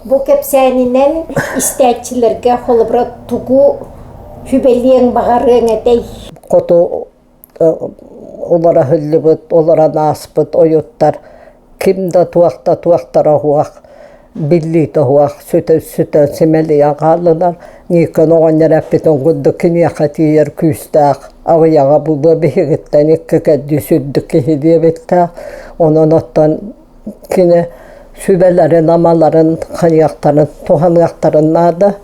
Бу кэпсээнинэн истээччилэргэ холобура тугу сүбэлиэҥ баҕарыаҥ этэй? Хоту олоро сылдьыбыт, олорон ааспыт ойуттар ким да туох да туохтара суох, биллиитэ суох сүтэ-сүтэ симэлийэн хааллылар. Никон оҕонньор эппитин курдук киниэхэ тиийэр күүстээх аҕыйаҕа булуо биһигиттэн икки кэрдиис үрдүк киһи диэбиттээх. Онон оттон кини сүбэлэрин-амаларын хайыахтарын, туһаныахтарын наада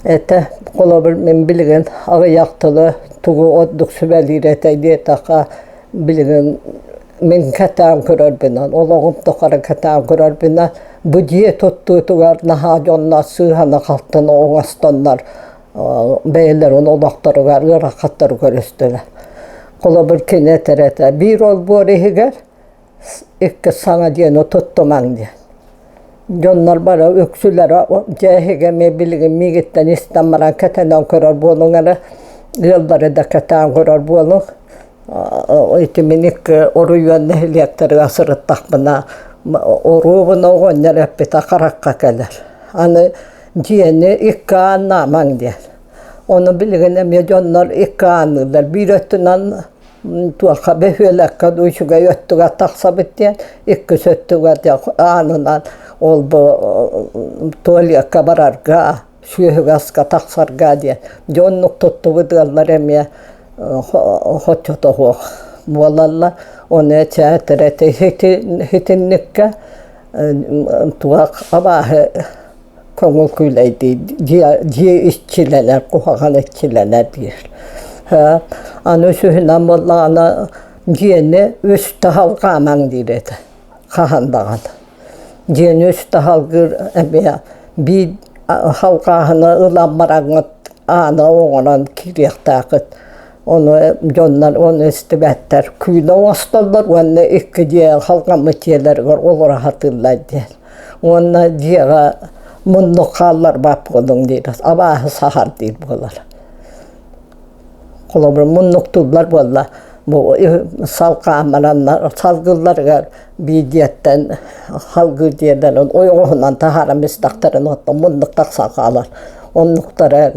этэ. Холобур, мин билигин аҕыйах тылы тугу ордук сүбэлиир этэй диэтэххэ, билигин мин кэтээн көрөрбүнэн, олоҕум тухары кэтээн көрөрбүнэн, бу дьиэ туттуутугар наһаа дьоннор сыыһаны-халтыны оҥостоннор бэйэлэрин олохторугар ыарахаттары көрүстүлэр. Холобур, кини этэр этэ, биир олбуор иһигэр икки саҥа дьиэни туттумаҥ диэн. Дьоннор бары үксүлэрэ дьэ эһиги эмиэ билигин миигиттэн истэн баран кэтэнэн көрөр буолуҥ эрэ, ыаллары да кэтээн көрөр буолуҥ. Ити мин икки оройуон нэһилиэктэригэр сырыттахпына оруобуна оҕонньор эппитэ харахха кэлэр. Аны дьиэни икки ааннаамаҥ диэн. Ону билигин эмиэ дьоннор икки аанныыллар. Биир өттүнэн туохха бөһүөлэккэ дуу үчүгэй өттүгэр тахсабыт диэн иккис өттүгэр аанынан ол бу туалекка барарга сүөһүгэ аска тахсарга диэн дьэ оннук туттубут ыаллар эмиэ хоччото суох буолаллар ону эчээтэр эти итинниккэ туох абааһы көҥүл күүлэйдии дьиэ иччилэнэр, куһаҕан иччилэнэр диир. Аны үсүһүнэн буоллаҕына дьиэни үс таһалҕаамаҥ диир этэ хаһан даҕаны. Дьиэни үс таһалгыыр эмиэ биир халҕааһыны ылан бараҥҥыт аана оҥорон киириэхтээххит. Ону дьоннор ону истибэттэр. Күүлэ оҥостоллор уонна икки дьиэ халҕаммыт дьиэлэригэр олоро сатыыллар диэн. Уонна дьиэҕэ муннук хаалларбат буолуҥ диир, абааһы саһар диир буолар. Холобур, муннуктууллар буолла бу салҕаан бараннар салгыылларыгар биир дьиэттэн салгыы дьиэлэрин ойоҕоһунан таһааран истэхтэринэ оттон муннук тахсан хаалар. Оннуктара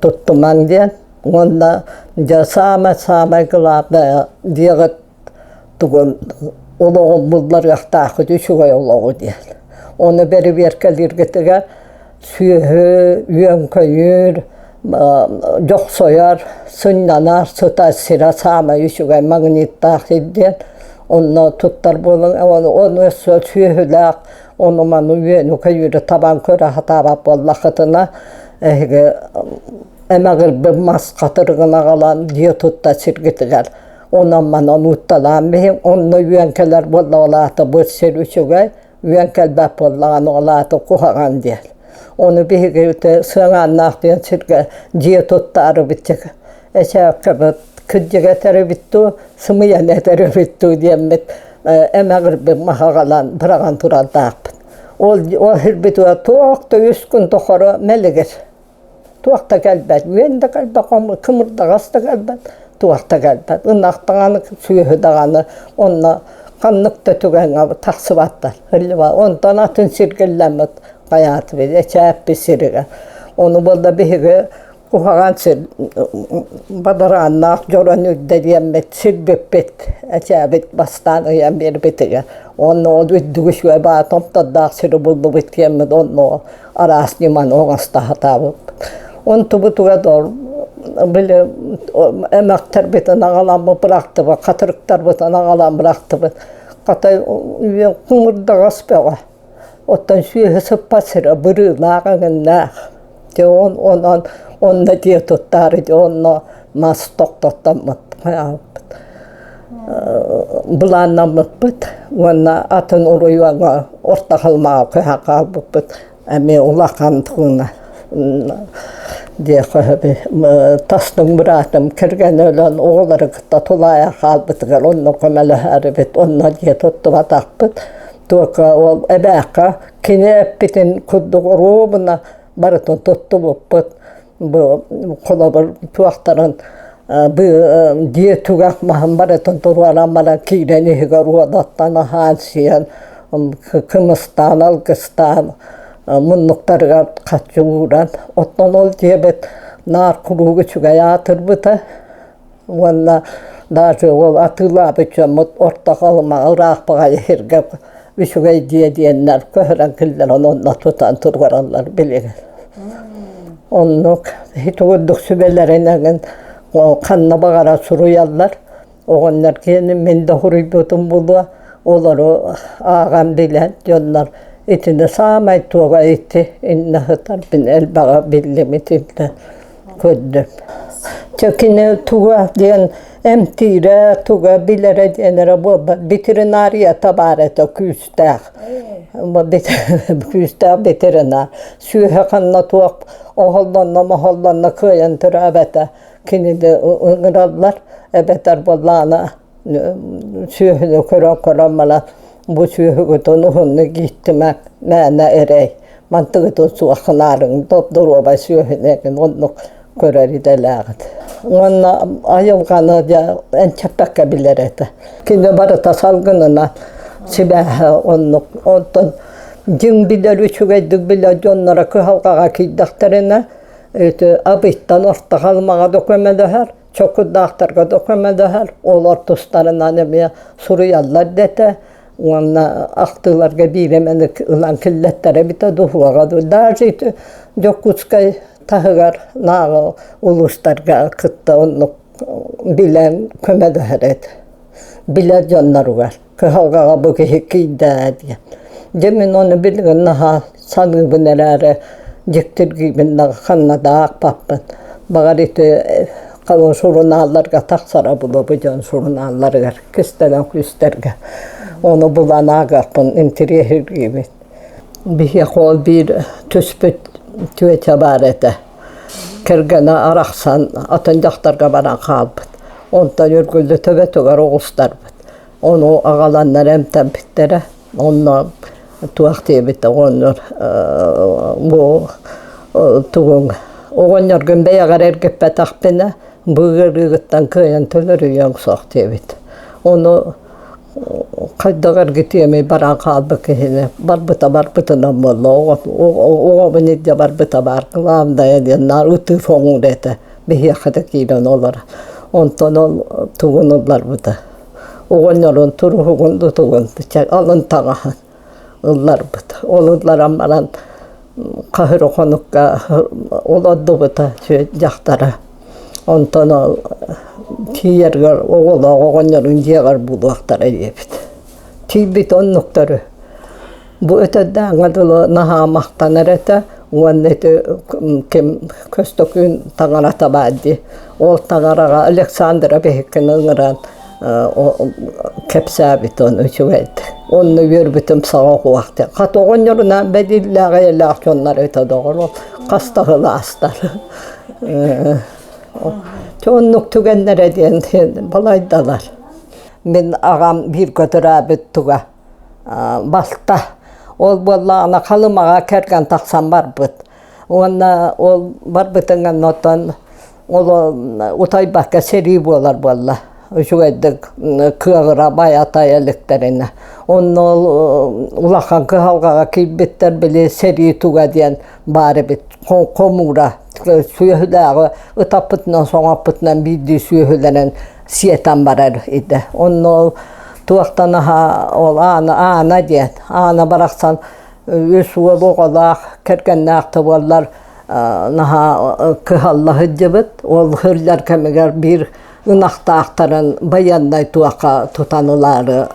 туттумаҥ диэн уонна дьэ саамай-саамай главное дьиэҕит тугун олоҕун булларыахтааххыт үчүгэй олоҕу диэн. Ону бэрэбиэркэлииргитигэр сүөһү, үөн-көйүүр, дьохсойор, сынньанар, сытар сирэ саамай үчүгэй магниттаах сир диэн онно туттар буолан ону өссө сүөһүлээх ону-маны үөнү-көйүүрү табан көрө сатаабат буоллаххытына эһиги эмэҕирбит мас хатырыгын аҕалан дьиэ тутта сиргитигэр Онон манан утталаан биһиҥ онно үөн кэлэр буолла ол аата бу сир үчүгэй, үөн кэлбэт буоллаҕына ол аата куһаҕан диэн. Ону биһиги ити Сыаҥааннаах диэн сиргэ дьиэ туттаарыбыт эчээккэбит кырдьык этэр эбит дуу, сымыйаны этэр эбит дуу диэммит эмэҕирбит маһаҕалаан быраҕан турардаахпыт. Ол ол сирбитигэр туох да үс күн тухары мэлигир. Туох да кэлбэт, үөн да кэлбэт, кымырдаҕас да кэлбэт, туох да кэлбэт. Ынах даҕаны, сүөһү даҕаны онно ханнык да түгэҥҥэ тахсыбаттар. Онтон атын сиргэ иллэммит хайаатыбыт, эчээппит сиригэр. Ону буолла биһиги куһаҕан сир бадарааннаах дьорон үрдэ диэммит сирбиппит эчээбит бастаан ыйан биэрбитигэр. Онно ол үрдүгү үчүгэй баа томтордоох сири буллубут диэммит онно араас ньыманы оҥосто сатаабыппыт. Онтубутугар били эмэхтэрбитин аҕалан бырахтыбыт, хатырыктарбытын аҕалан бырахтыбыт. Хата куҥурдаҕас бөҕө. Оттон сүөһү сыппат сирэ бырыылаах эҥиннээх. Дьэ онон онно дьиэ туттаары дьэ онно мас тохтоттоммут былааннаммыппыт уонна атын оройуоҥҥа Орто Халымаҕа көһөн хаалбыппыт эмиэ улахан тугуна диэххэ тастыҥ быраатым кэргэнэ өлөн оҕолору кытта тулаайах хаалбытыгар онно көмөлөһөрүбүт онно дьиэ туттубатахпыт только ол эбээххэ кини эппитин курдук оруобуна барытын туттубуппут бу холобур туохтарын дьиэ түгэх маһын барытын туруоран баран киирэн иһигэр уодаттан аһаан сиэн. Кымыстаан, алгыстаан, муннуктарыгар хаччы ууран, оттон ол дьиэбит наар куруук үчүгэй аатырбыта уонна даже ол атыылаабыт дьоммут Орто Халымаҕа ыраах баҕайы сиргэ үчүгэй дьиэ диэннэр көһөрөн киллэрэн онно тутан туруораллар билигин. Оннук ити курдук сүбэлэринэн ханна баҕарар суруйаллар. Оҕонньор киэнин мин да суруйбутум буолуо, олору ааҕан билэн дьоннор итини саамай туоҕа ити иннэ сытар мин элбэҕи биллим итиннэ көрдүм. Чэ кини туга диэн эмтиирэ, туга билэрэ диэн эрэ буолбат, ветеринарията баар этэ күүстээх. Күүстээх ветеринар. Сүөһэ ханна туох оһоллонно-моһоллонно кыайан төрөөбөтө кинини ыҥыраллар эбэтэр буоллаҕына сүөһүнү көрөн-көрөн баран бу сүөһүгүтүн уһуннук ииттимэ мээнэ эрэй мантыгытын суох гынаарыҥ доп-доруобай сүөһүнү эҥин оннук көрөр идэлээҕит уонна айылҕаны дьэ энчэппэккэ билэр этэ кини барыта салгынынан сибээһэ оннук онтон дьиҥ билэр үчүгэйдик билэр дьонноро кыһалҕаҕа киирдэхтэринэ Ити Абыйтан Орто Халымаҕа да көмөлөһөр, Чокурдаахтарга да көмөлөһөр, олор тустарынан эмиэ суруйаллар да этэ уонна ахтыыларга биир эмэни ылан киллэттэрэ эбитэ духуоҕа дуу. Даже ити Дьокуускай таһыгар нааҕы улуустарга кытта оннук билэн көмөлөһөр этэ. Билэр дьонноругар. Кыһалҕаҕа бу киһи киирдэ диэн. Дьэ мин ону билигин наһаа саныыбын эрээри дьиктиргиибин да ханна да аахпаппын. Баҕар ити халыҥ сурунаалларга тахсара буолуо бу дьон сурунаалларыгар кистэлэҥ күүстэргэ. Ону булан ааҕыахпын интириэһиргиибин. Биһиэхэ ол биир түспүт тетя баар этэ. Кэргэнэ арахсан атын дьахтарга баран хаалбыт. Онтон үргүлдьү төбөтүгэр оҕустарбыт. Ону аҕаланнар эмтэммиттэрэ. Онно туох диэбит оҕонньор бу тугуҥ оҕонньоргун бэйэҕэр эргиппэтэхпинэ бу ыарыыгыттан кыайан төлөрүйүөҥ суох диэбит. Ону хайдах эргитиэмий баран хаалбыт киһини барбыта барбытынан буолла оҕобун илдьэ барбыта баар главное диэн наар ытыы хоҥуур этэ биһиэхэ да киирэн олорор. Онтон ол тугун ылларбыта Оҕонньорун туруһугун тутугун алын таҥаһын ылларбыт. Ол ылларан баран хаһыр хонукка олордубута дьахтара. Онтон ол тиийэргэр оҕолоох оҕонньорун дьиэҕэр булуохтара диэбит. Тиийбит оннуктары Бу өтөрдөөҥҥө дылы наһаа махтанар этэ уонна ити ким Көстөкүүн таҥарата баар дии. Ол таҥараҕа Александра биһиккини ыҥыран кэпсээбит ону үчүгэйдик. Онно үөрбүтүм саҕа оҕуох диэн. Хата оҕонньорунаан бэдииллээх эйэлээх дьоннор этэ доҕор ол хас да сыл аастар. Оннук түгэннэрэ диэн балайдалар. Мин аҕам бииргэ төрөөбүт туга балта. Ол буоллаҕына Халымаҕа кэргэн тахсан барбыт. Уонна ол барбытын оттон ол утайбакка сэрии буолар буолла. Үчүгэйдик кыаҕыра байа-тайа иликтэринэ. Онно ол улахан кыһалҕаҕа киирбиттэр били сэрии туга диэн баар эбит. Хомуура сүөһүлээҕи ытаппытынан соҥоппутунан биирдии сүөһүлэнэн сиэтэн барар идэ. Онно ол туохтан аһа ол Аана Аана диэн Аана барахсан үс уол оҕолоох кэргэннээх да буоллар наһаа кыһалла сылдьыбыт. Ол сылдьар кэмигэр биир ынахтаахтарын байыаннай туохха тутан ылаары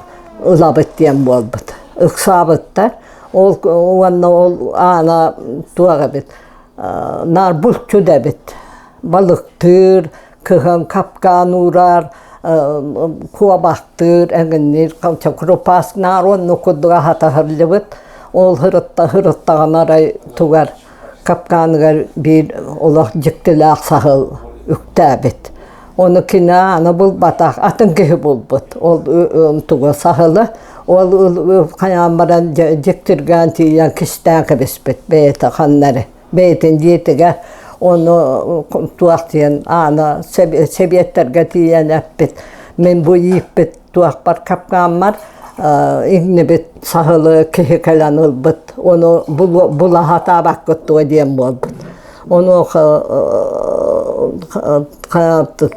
ылабыт диэн буолбут. Ыксаабыттар. Ол уонна ол Аана туох эбит наар булчут эбит. Балыктыыр, кыһын капкаан уурар, куобахтыыр, эҥинниир, крупас наар оннук курдук аһатаһыллыбыт. Ол һырытта һырыттаҕына арай тугар капкааныгар биир олох дьиктилээх саһыл үктээбит. Ону кини аны булбатах, атын киһи булбут. Ол тугу саһылы ол хайаан баран дьиктиргээн тиийэн кистээн кэбиспит бэйэтэ ханна эрэ. Бэйэтин дьиэтигэр ону туох диэн аана сэбиэттэргэ тиийэн эппит. Мин бу ииппит туохпар капкааммар Иҥнибит саһылы киһи кэлэн ылбыт, ону була сатаабаккыт дуо диэн буолбут. Онуоха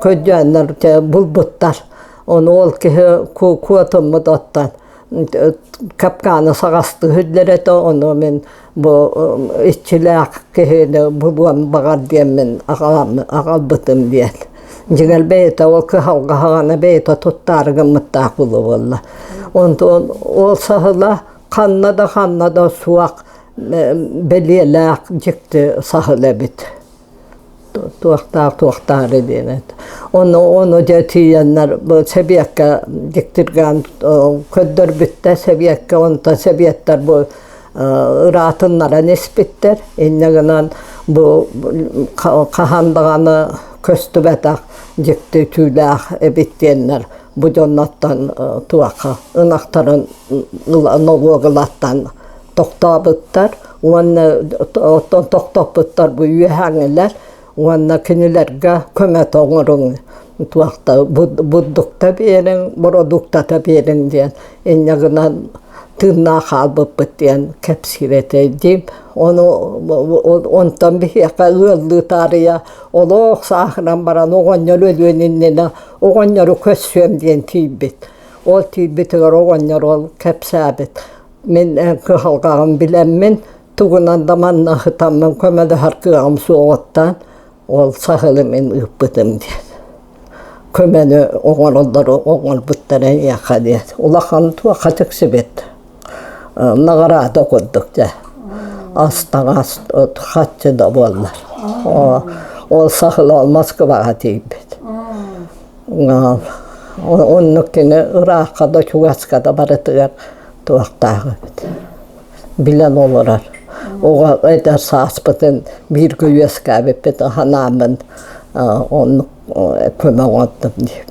көрдөөннөр булбуттар. Ону ол киһи куотуммут оттон капканы саҕастыы иһиллэр этэ, ону мин бу иччилээх киһини булуон баҕар диэммин аҕалбытым диэн. Дьиҥэр бэйэтэ ол кыһалҕа хаҕана бэйэтэ туттаары гыммыттаах буолуо буолла. Онтон ол саһыла ханна да ханна да суох бэлиэлээх дьикти саһыл эбит. Туохтаах туохтаары диэн эт. Ону ону дьэ тиийэннэр бу сэбиэккэ дьиктиргээн көрдөрбүттэр сэбиэккэ онтон сэбиэттэр бу ыраатыннаран испиттэр. Инньэ гынан бу хаһан даҕаны көстүбэтэх дьикти түүлээх эбит диэннэр бу дьонноттон туохха ынахтарын нолуок ылаттан тохтообуттар уонна оттон тохтоппуттар бу үөһээҥилэр уонна кинилэргэ көмөтө оҥоруҥ туохта бурдукта биэриҥ бородууктата биэриҥ диэн инньэ гынан тыыннаах хаалбыппыт диэн кэпсиир этэ дии ону онтон биһиэхэ ыаллыы таарыйа олох сааһыран баран оҕонньор өлүөн иннинэ оҕонньору көрсүөм диэн тиийбит ол тиийбитигэр оҕонньор ол кэпсээбит мин кыһалҕаҕын билэммин тугунан да манна сытаммын көмөлөһөр кыаҕым суоҕуттан ол саһылы мин ыыппытым диэн көмөнү оҥороллору оҥорбуттара эйиэхэ диэн улахан туохха тиксибит наҕараада курдук дьэ ас таҥас хаччы да буоллар ол саһыл ол Москваҕа тиийбит оннук кини ыраахха да чугаска да барытыгар туохтаах эбит билэн олорор. Оҕо эдэр сааспытын бииргэ үөскээбиппит анааммын оннук көмө оҥордум диэбит.